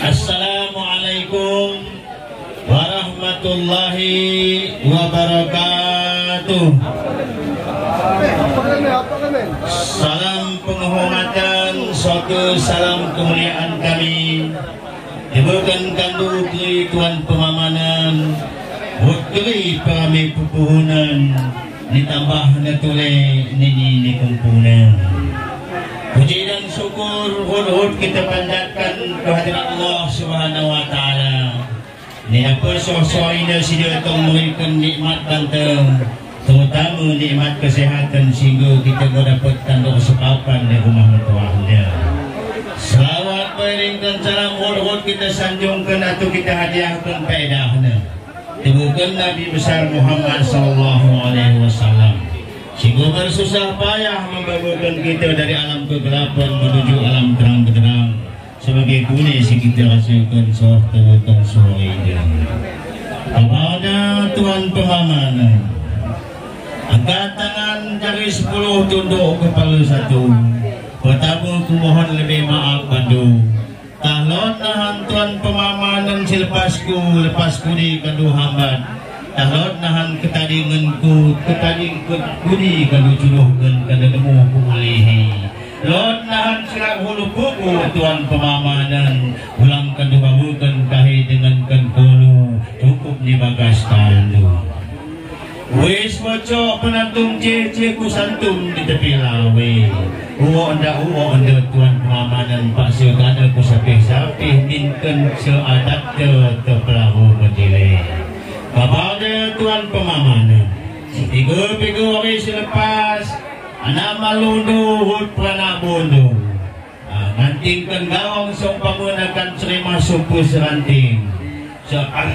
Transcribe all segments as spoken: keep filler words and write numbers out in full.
Assalamualaikum warahmatullahi wabarakatuh. Salam penghormatan, suatu salam kemuliaan kami diberikan kandu keu tuan peumamanan, buet keu ramé peupuhunan, ditambah neutuléh nini nikumpunan. Puji dan syukur rhot-rhot kita panjatkan keu hadirat Allah Subhanahu wa Taala. Nina peusoh-soh inda sidroe tong meureukeuen nikmat ganteng, terutama nikmat kesehatan sehingga kita mau dapat tanduk sepapan di rumah mertua anda. Selawat beriringkan salam rhot-rhot kita sanjungkan atau kita hadiahkan faedahnya. Temukan Nabi besar Muhammad sallallahu alaihi wasallam. Sehingga bersusah payah membangunkan kita dari alam kegelapan menuju alam terang benderang. Sebagai gurée si kita rasakan soh teuka soe idang. Kepada tuan peumamanan, angkat tangan jari sepuluh tunduk kepala satu. Pertama kumohon leubeh maaf bandum. Tahlot nahan tuan peumamanan silepas ku, lepas kudi kadu hambat. Tahlot nahan keutadi ngon ku, keutadi kudi kadu culoh ngon kadu nemu ku ulehi. Lôn nahan silap hulu pupu tuan peumamanan, ulang keu dua beukeuen kahé deungon keu kulu, cukup di bagas tandu. Wis bocok peunantung cie-cie ku santum di tepi lawé. Uwok ndak uwok ndak tuan peumamanan, paksa gata ku sapéh-sapéh minkeun seuadat teu teupeularu meutilée. Kepada tuan peumamanan, sipiga-piga hari seulepas, Anak malundu hut peranak bundung. Ah, mantingkan gawang seumpama nakan seurima sumpu seuranting. Seuah,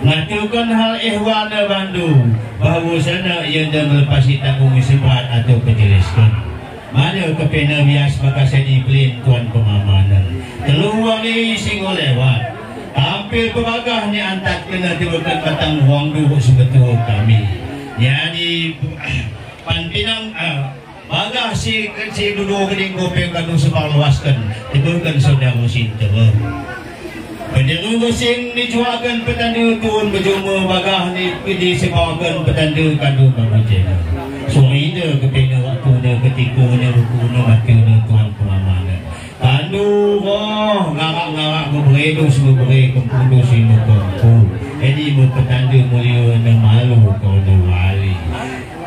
ngatukan hal ihwal na bandum, bahwa sana ia dan melepasi tanggung sebat atau penjelaskan. Mana kepena bias maka seni pelin tuan pemamanan. Telu wali singoh lewat. Tampil pebagah ni antat kena tibakan batang wang duhuk sebetul kami. Jadi, pan pinang, ah, Bagah si, si dudoe geuling gopeng kadu seubang luwaskeun, teubeukeun syedara musim teubeuh. Peunyeru geusieng nicuakeun peutanda tuwon beujeumeue bagah ni, di sibakeun peutanda kadu ka meucéna. Suri nyoe geupinyoe waktu nyoe, keutiko nyoe, ruku nyoe, mata nyoe tuan peumamanan. Kadu roh ngarak-ngarak beubri dus beubri keumpu dus si meukeumpu. Jadi meupeutanda mulia nyoe malu keu nyoe wali.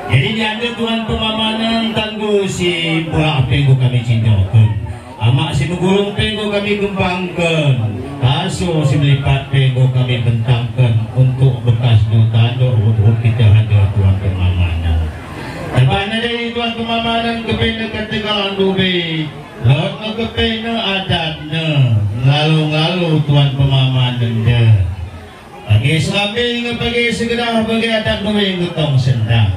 Jadi, nyan tuan peumamanan tanggu si burak penggo kami cintakan. Amak si meugurung penggo kami kembangkan. Kasur si melipat penggo kami bentangkan untuk bekas duta dok ruh-ruh kita ada tuan peumamanan. Lepas na dari tuan peumamanan kepena kata galang dubi. Lok ngeukepena adat na. Lalu-lalu tuan peumamanan dah. Pagée seurambée ngon pagée seugeudah, pagée adat nuri geutong seundang.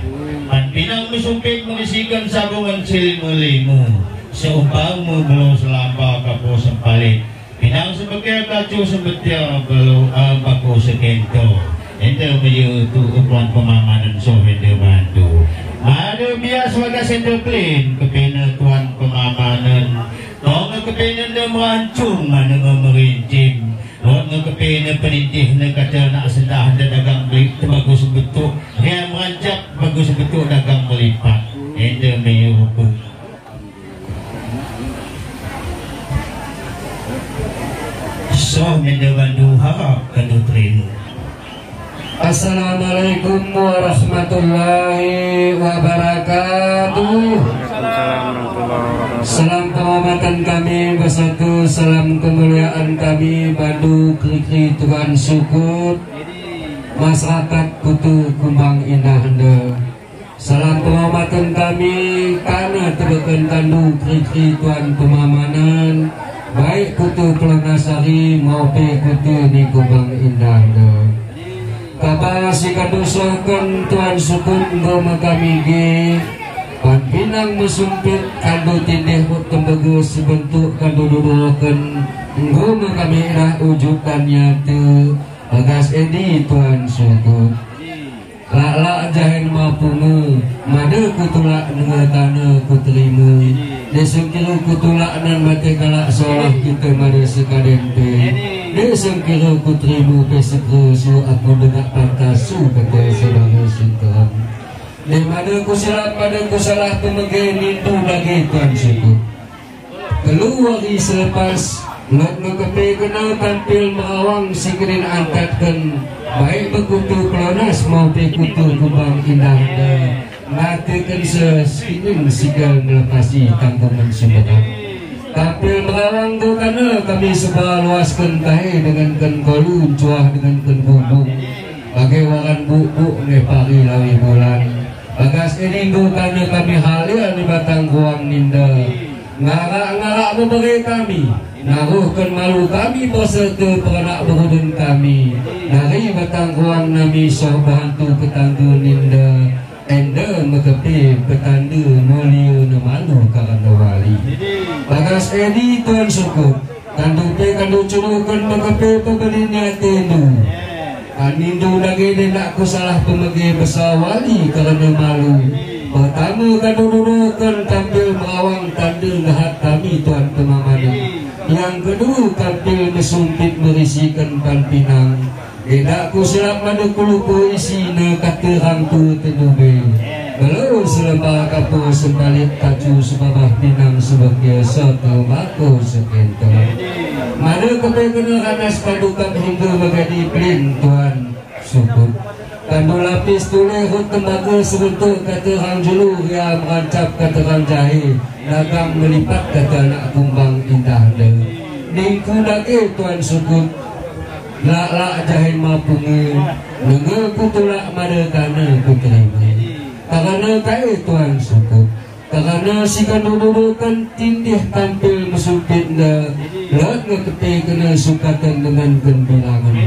Ban pinang meusumpét meurisikan sabongan silimeu-limeu. Seumpama meubloe seulamba kapoe seumpalet. Pinang seubeuke kacu seubeutia balo, eh, bako seukento. Ente meuyue tu ukuran peumamanan soh ente bantu. Madu bias waga sente plin kepena tuan peumamanan. Tong kepena nde merancung manu meurincim. Rot ngon keupe ngon peunintih ngon kata nak seudah ngon dagang beli teubagus beutôk, ngon meuranjab bagus beutôk dagang meulipat. Ngon meuyue ruku. Soh ngon bandu harab keu teurimong. Assalamualaikum warahmatullahi wabarakatuh. Waalaikumsalam warahmatullahi wabarakatuh. Salam kehormatan kami bersatu, salam kemuliaan kami badu kri-kri tuan sukut masyarakat Kutu Kumbang Indah Hande. Salam penghormatan kami kana teubeukeun tandu kri-kri tuan peumamanan, baik kutu Peulonasari maupun kutu Nikubang Indah nyoe. Kaba sikadusoekeun tuan sukut nggome kami gé, ban pinang meusumpet kandu tindeh buet teumbeugeue sibeuntuk kandu dudoekeun nggome kami dah wujud dan nyate bagas edi tuan sukut. Lak-lak jahén ma punge, made kutulak deungon tane kuteurimong. Di seungkiro kutulak nan batée galak solah kita made seukaden pe. Di seungkiro kuteurimong pe seukeu su aku deungon pantas su kata saudara sinteram. Di made kusilap made kusalah peumeugée nindu lagée tuan syukur. Telu hari seulepas, lôn meukeupée keunoe tampil meurawang sikeurin antat kheun, baik beukutu Peulanas maupun kutu Kubang Indah Nda, na teukeun sikeurin sigal meuleupasi tanggongan sibabat. Tampil meurawang geuh keunoe kami seuba luwas kheun kayée deungon kheun kolu, cuah deungon kheun bubung, bagée waran buk-buk ngon pari lawée bulan. Bagas ini geuh keunoe kami halia nibak tangguang ninda. Ngarak-ngarak meubri kami, na roh kheun malu kami beuseuteu peuranak beureudeueng kami. Dari batang ruang nami soh beuhantu peutangga ninda, enda meukeupée peutanda mulia neumalu karanda wali. Bagas Edi tuan syukur, tantu pih ka neucurokkan meukeupée peubeunin até ndu. Anindu lagée ndak kusalah peumeugée beusa wali kareuna malu. Peurtama ka dudoe kheun tampil meurawang tanda leuhat kami tuan peumamanang. Nyang keudua tampil meusumpit meurisi kheun pan pinang. Ndak kuseulap mandum kulupu isi na kata rang tu teudube. Beuloe seuleuba kapoe seubalek tacu seubabah pinang seubeuke soe teumakot seukentong. Mada keupée keunoe ranas padukab hingga meugadi plin tuan syukur. Tandu lapis tuléh rot teumbaga seureutok kata rang julu ria meurancab kata rang jahé dagang meulipat kata anak kumbang indah le. Ningku lagée tuan syukur. Lak-lak jahé ma punge, neungoe kutulak mada kana kuteurimong. Karana kayée tuan syukur. Karana sikan dudoe kan tindih tampil meusumpit na, lheueh ngeukeuté keunoe sukatan deungon geumbira ngon.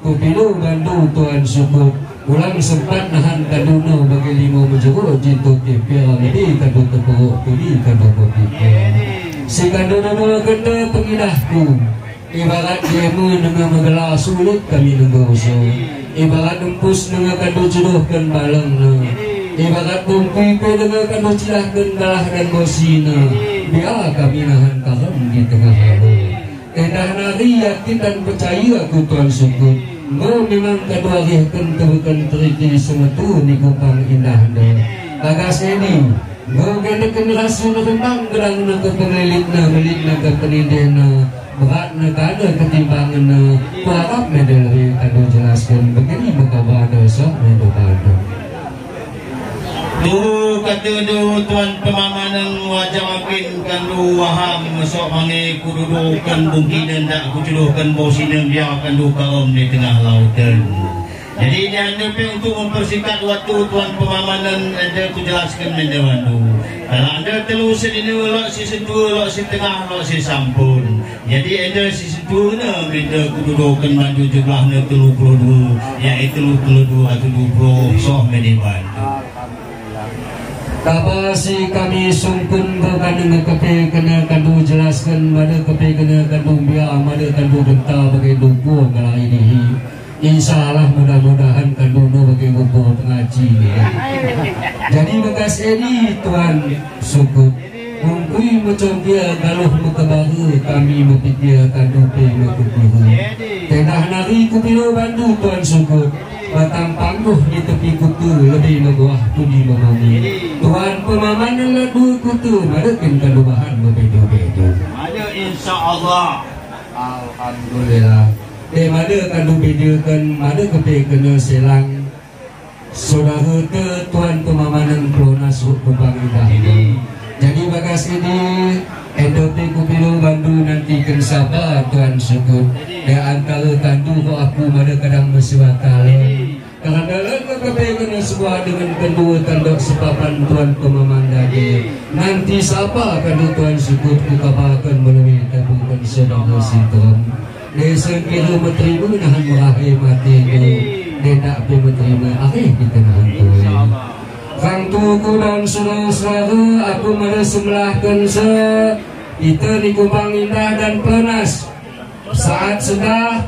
Kupilu bandu tuan syukur, ulang seumpat nahan kadunoe bagi limo meujeuruh jinto tipiang leubeh kadu teupeurok tuli kadu beupiké. Sikan dudoe keunoe peungidahku. Ibarat jeumeu deungon meugeula sulet kami neugok usoe. Ibarat eumpus deungon kadu judôh kheun balong na. Ibarat bungkui pé deungon kadu cilah kheun galah dan bosi na. Biar kami nahan karem di teungoh laôt. Teudah nari yakin dan peucaya ku tuan syukur. Ngo memang kadu arih kheun teubeukeun teuriti seumeutu di kupang indah na. Bagas ini. Goe geuneuk keu rasui neureumbang, geurang neukeu peungeulilek na, meulit neukeu peunindeh na, brat neukeu aneuk keutimbang na, kuharab meudeh lé kadu jeulaskon beugini meukaban na sok meudoa. Tuhu ka teudoe tuan peumamanan wajah makin kandu waham, meusok mangé kududoe kan bungki dan dak kuculuh kan boh sineung dia kandu karom di teungoh lautan. Jadi, nyan pih untuk mempersingkat waktu tuan peumamanan, anda kujelaskan benda bandu. Kalau anda telu sidinoe, lok siseutue, lok siteungoh, lok sisampôn. Jadi, anda siseutue na benda kududoekan bandu jumlah na telu puluh dua, yaitu telu puluh dua atau dua puluh soh meniban. Taba si kami sungkun beukan ngeukeupe keuneuk kandu jelaskan, mada keupe keuneuk kandu biar, mada kandu genta bagi duku galai dihi. Insya Allah, mudah-mudahan ka dunoe bagi buku pengaji ni. Jadi bekas Edi tuan sukut, bungkui meucongkia galuh meukeubara kami meupike ka dupe meukupihu. Teudah nari kupiru bandu tuan sukut, batang panggoh di tepi kutu leubeh meubuah pudi meubumi. Tuan peumamanan ladue kutu madeukin ka lubahan meubedo-bedo. Ada insya Allah. Alhamdulillah. Di mada ka dubideukon mada keupe keunoe silang. Saudara teu tuan peumamanan Klonas rot Kupang Indah. Jadi bagas ini, endote kupilu bandu nanti keu saba tuan sukut. Di antara tandu ko aku mada kadang meusiwa kali. Karena lôn keupe keunoe sebuah dengan kedua tandok sepapan tuan peumaman dagé. Nanti sapa kadu tuan sukut kukabakan melalui tabung konsen sinteram. Desa kira meuteurimong nahan meurahe mati tu. Dendak pi meuteurimong areh di teungoh tu. Kang tuku dan saudara-saudara, aku mari seumeulahkan se kita di Kupang Indah dan Peunas. Saat sudah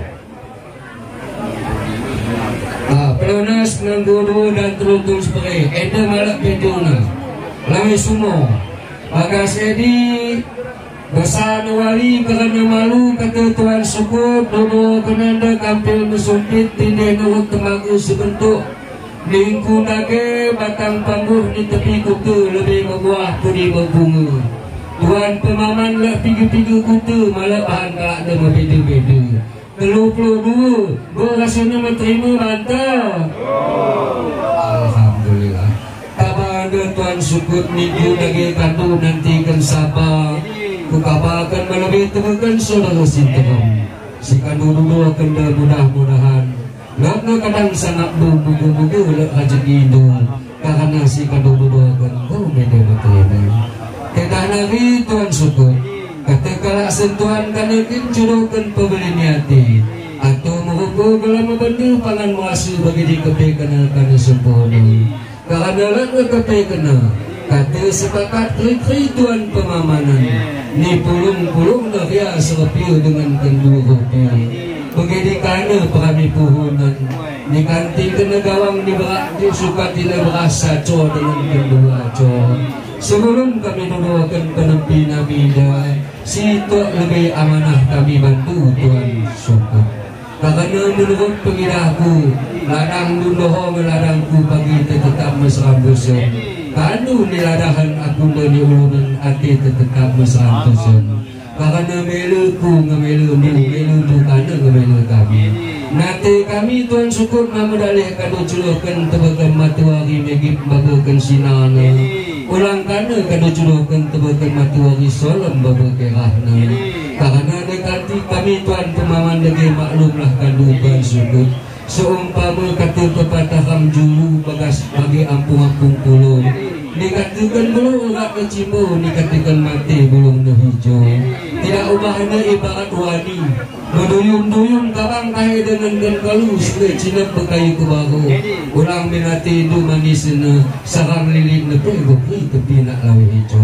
Ah, Lunas ngon guru dan teruntung seperti Ede Malak Pintu na. Lawai sumo. Bagas Edi, dosa neuwali karena malu kata Tuan Sukut, dodo penanda kampil meusumpit tindeh nurut teumaga sibentuk. Lingku dagée batang pambuh di tepi kuta leubeh meubuah pudi beubunga. Tuan peumaman leuh pigeue-pigeue kuta malak bahan galak dan meubeda-beda. Telu ploh dua, beurasai na meuteurima banta. Alhamdulillah. Taba anda Tuan Sukut Minggu dagée tandu nanti kan saba. Kukaba akan meulebeh teumeukan saudara sinteram. Sikandu dudoe keunda mudah-mudahan. Lôn kadang sangat bu muga-muga lôn rezeki indu. Karena sikandu dudoe keunda mede beuteurimong. Keudah nari Tuan Sukut. Kata kalak sentuhan kana kin judoe keun peubeulini até. Atau meureuku geulam meubandi pangan meurasa bagi di keupe kana kana sempurna. Karena lôn keupe keuna, kata sepakat kri-kri tuan peumamanan. Ni pulung-pulung na ria seureupieu deungon keundu reupieu. Beugedi kana peurami puhunan. Ni kanti keuna gawang ni beurak, ni suka tina beurasa co deungon keundu aco. Sebelum kami nuduhkan peneumpi Nabi Dai, sitok leubeh amanah kami bantu Tuan Sukut. Karena menurut pengidah ku, ladang dundoho ngon ladang ku pagi teuteutap mesra bosen. Kanu ni ladahan aku dan ni ulun até teuteutap mesra bosen. Karena mele ku ngon mele mu, mele mu kana ngon mele kami. Naté kami Tuan Sukut na meudaleh kadu ceuleuh keun teubeukeun matuari megib bageukon sinana. Ulang kana kadu ceuleuh keun teubeukeun matuari solom bageukon rahna. Karena dekat kami Tuan peumaman lagée maklumlah kadu Tuan Sukut. Seumpama kata pepatah ram julu bagas bagi ampung-ampung pulo. Dikatakan belum urat kecimbo, dikatakan mati belum neuhijo. Tidak ubahnya ibarat wani. Meuduyun-duyun kabang kahé deungon gengkalu, seulé cinep beukayu keubaru. Ulang binati du manis na, sarang lilit neupée bukri tepi nak lawé hijau.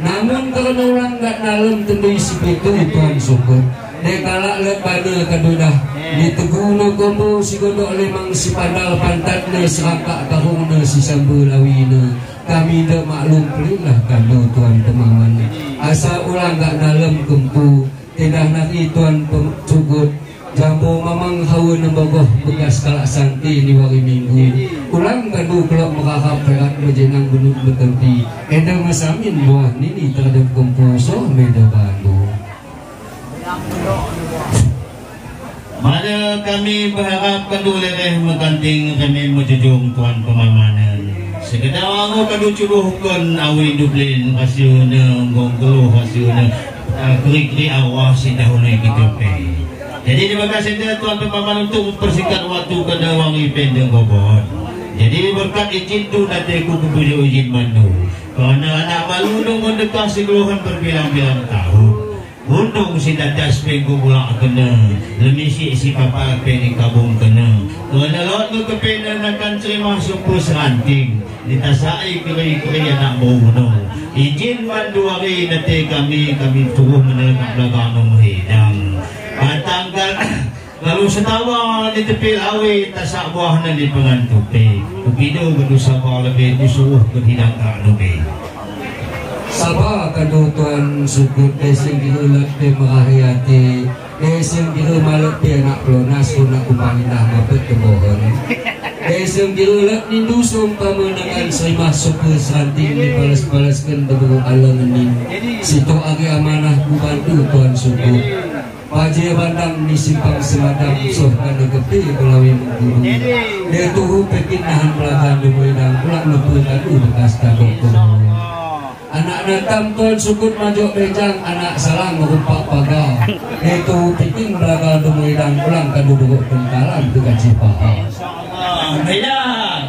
Namun karena ulang gat dalam tendui sipitu Tuan Sukut. Dek kalak leuet bana kadudah, di teuguna kombo sigodok limang sipandal pantat na serakak karung na sisambeu lawi na. Kami dek maklum peulinglah kadu Tuan teumaman. Asai ulang gat dalam keumpu, teudah nari Tuan pem-, Sukut, jambo mamang hawa neubogoh bekas kalak santi di wari Minggu. Ulang kadu keulok meurahap perak beujenang beunut beuteumpi. Eda meusamin buah nini teuhadap keumpu soh meda bandu. Mada kami beuharab kadu leréh meuganting kami meujujung Tuan peumamanan. Seukeda angoh kadu cuboh kon awi dublin rasieuna, gong geuloh rasieuna, kri-kri awah sidahulu keuteupée. Jadi, terima kasih dah Tuan peumamanan untuk mempersingkat waktu keuneuk wangi pendeng bobot. Jadi, berkat izin tu nanti aku kubujuk izin mandu. Kerana anak balu dong mendekat seguluhan berbilang-bilang tahun. Undong sidatas péng geubulak keunoe, leumisi sipapa péng kabong keunoe. Keunoe lôn keupeue na kan teurimong sumpah seuranting, di tasai keuri-keuri anak bunoe. Izin bandu ari nanti kami, kami tuwoh meuneulak belaga ngon hidang. Batang gal- Lalu seutawa di tepi lawi tasak buah nan di peungan tupi. Kupido geudu saba leubeh disuruh keu hidang ka leubeh. Saba kadu Tuan Sukut, deh singgiru leuet pih meurah até, deh singgiru maleuet pih anak peulunas, guna kumbang indah mapet keubohon. Deh singgiru leuet nindu seumpama dengan seumah suku seuranting dibalas-balaskan beuburu aleueng nin. Sitok agi amanah kubantu Tuan Sukut. Bajée bandang di simpang seumadang soh ka neugeupée beulawi meuguru. Lé tuhu peukin nahan beulaga deungoe dan pulang neupeu kadu bekas gadok tuhu. Anak nantam Tuan Sukut majok bejang, anak salang meurumpak paga. Lé tuhu peukin beulaga deungoe dan pulang kadu dugok teungkalan teugaci paha. Bejang.